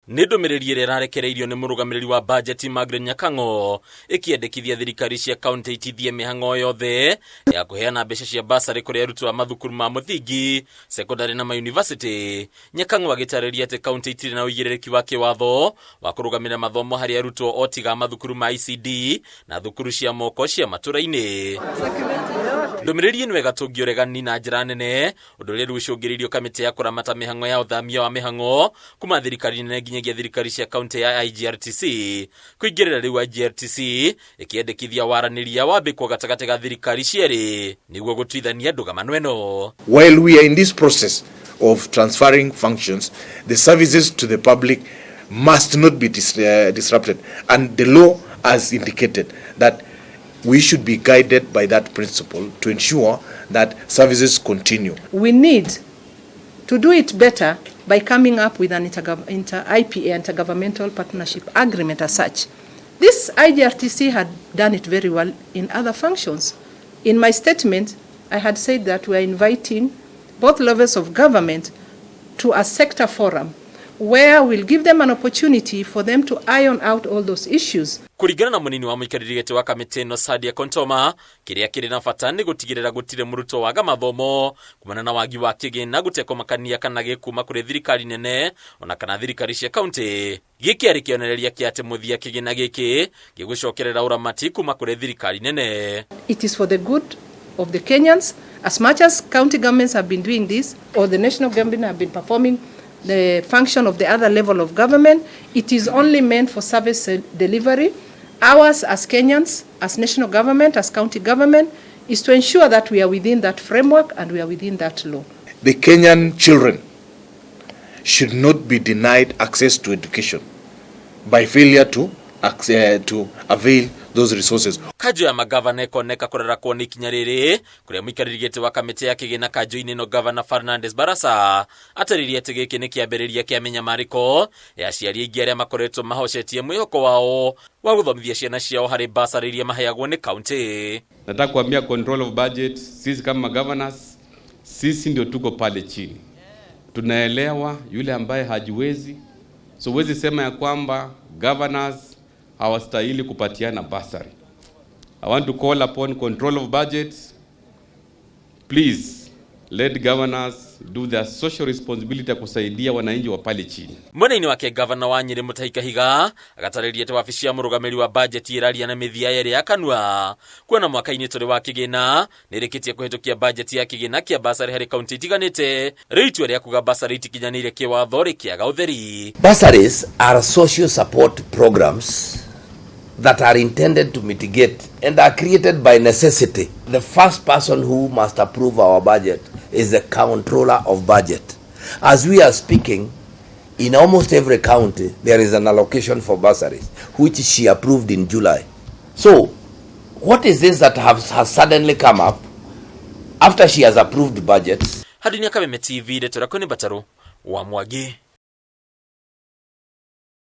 Nĩ ndũmĩrĩri ĩrĩa ĩrarekereirio nĩ mũrũgamĩrĩri wa bajeti Margaret Nyakang'o ĩkĩendekithia thirikari cia kaunti itithie mĩhang'o yothe ya kũheana mbeca cia basarĩ kũrĩ arutwo a mathukuru ma mũthingi, sekondari na mayunivasĩtĩ. Nyakang'o agĩtarĩria atĩ kaunti itirĩ na ũigĩrĩrĩki wa kĩwatho wa kũrũgamĩrĩra mathomo harĩ arutwo o tiga a mathukuru ma ECD na thukuru cia moko cia matũra-inĩ. Ndũmĩrĩri ĩno ĩgatũngia ũregani na njĩra nene, ũndũ ũrĩa rĩu ũcũngĩrĩirio kamĩtĩ ya kũramata mĩhang'o ya ũthamia wa mĩhang'o kuma thirikari nene nginyagia thirikari cia kaunti ya IGRTC kũingĩrĩra. Rĩu IGRTC ĩkĩendekithia waranĩria wambĩkwo gatagatĩ ga thirikari cierĩ nĩguo gũtuithania ndũgamano ĩno. While we are in this process of transferring functions, the services to the public must not be disrupted. And the law has indicated that we should be guided by that principle to ensure that services continue. We need to do it better by coming up with an inter IPA, Intergovernmental Partnership Agreement as such. This IGRTC had done it very well in other functions. In my statement, I had said that we are inviting both levels of government to a sector forum where we'll give them an opportunity for them to iron out all those issues. Kũringana na mũnini wa mũikarĩri gĩtĩ wa kamĩtĩ ĩno Sadia Kontoma, kĩrĩa kĩrĩ na bata nĩ gũtigĩrĩra gũtirĩ mũrutwo waga mathomo kumana na wagi wa kĩgĩna gũtekũmakania kana gĩkuma kũrĩ thirikari nene ona kana thirikari cia kaunti. Gĩkĩ arĩ kĩonereria kĩa atĩ mũthia kĩgĩna gĩkĩ gĩgũcokerera ũramati kuma kũrĩ thirikari nene. It is for the good of the Kenyans. As much as county governments have been doing this, or the national government have been performing the function of the other level of government, it is only meant for service delivery. Ours as Kenyans, as national government, as county government, is to ensure that we are within that framework and we are within that law. The Kenyan children should not be denied access to education by failure to avail those resources. Kanjũ ya magavana ĩkoneka kũrarakwo nĩ ikinya rĩrĩ, kũrĩa mũikarĩri gĩtĩ wa kamĩtĩ ya kĩgĩna kanjũ-inĩ ĩno Gavana Fernandes Barasa atarĩria atĩ gĩkĩ nĩ kĩambĩrĩria kĩa mĩnyamarĩko ya aciari aingĩ arĩa makoretwo mahocetie mwĩhoko wao wa gũthomithia ciana ciao harĩ basarĩ iria maheagwo nĩ kaunti. Nataka kuambia control of budget, sisi kama governors, sisi ndio tuko pale chini, tunaelewa yule ambaye hajiwezi. So huwezi sema ya kwamba governors hawastahili kupatiana bursary. I want to call upon control of budget. Please let governors do their social responsibility ya kusaidia wananchi wa pale chini. Mwena-inĩ wake, gavana wa Nyĩrĩ Mutahi Kahiga agatarĩria atĩ wabici ya mũrũgamĩrĩri wa bajeti ĩraria na mĩthia yerĩ ya kanua kuona mwaka-inĩ tũrĩ wa kĩgĩna nĩ ĩrĩkĩtie kũhĩtũkia bajeti ya kĩgĩna kĩa basarĩ harĩ kaunti itiganĩte, rĩu itua rĩa kuga basarĩ itikinyanĩire kĩwatho rĩkĩaga ũtheri. Bursaries are social support programs that are intended to mitigate and are created by necessity. The first person who must approve our budget is the controller of budget. As we are speaking, in almost every county, there is an allocation for bursaries, which she approved in July. So, what is this that has suddenly come up after she has approved budgets? Hadinia Kameme TV, ndeto yakwa nĩ Mbatarũ wa Mwangi.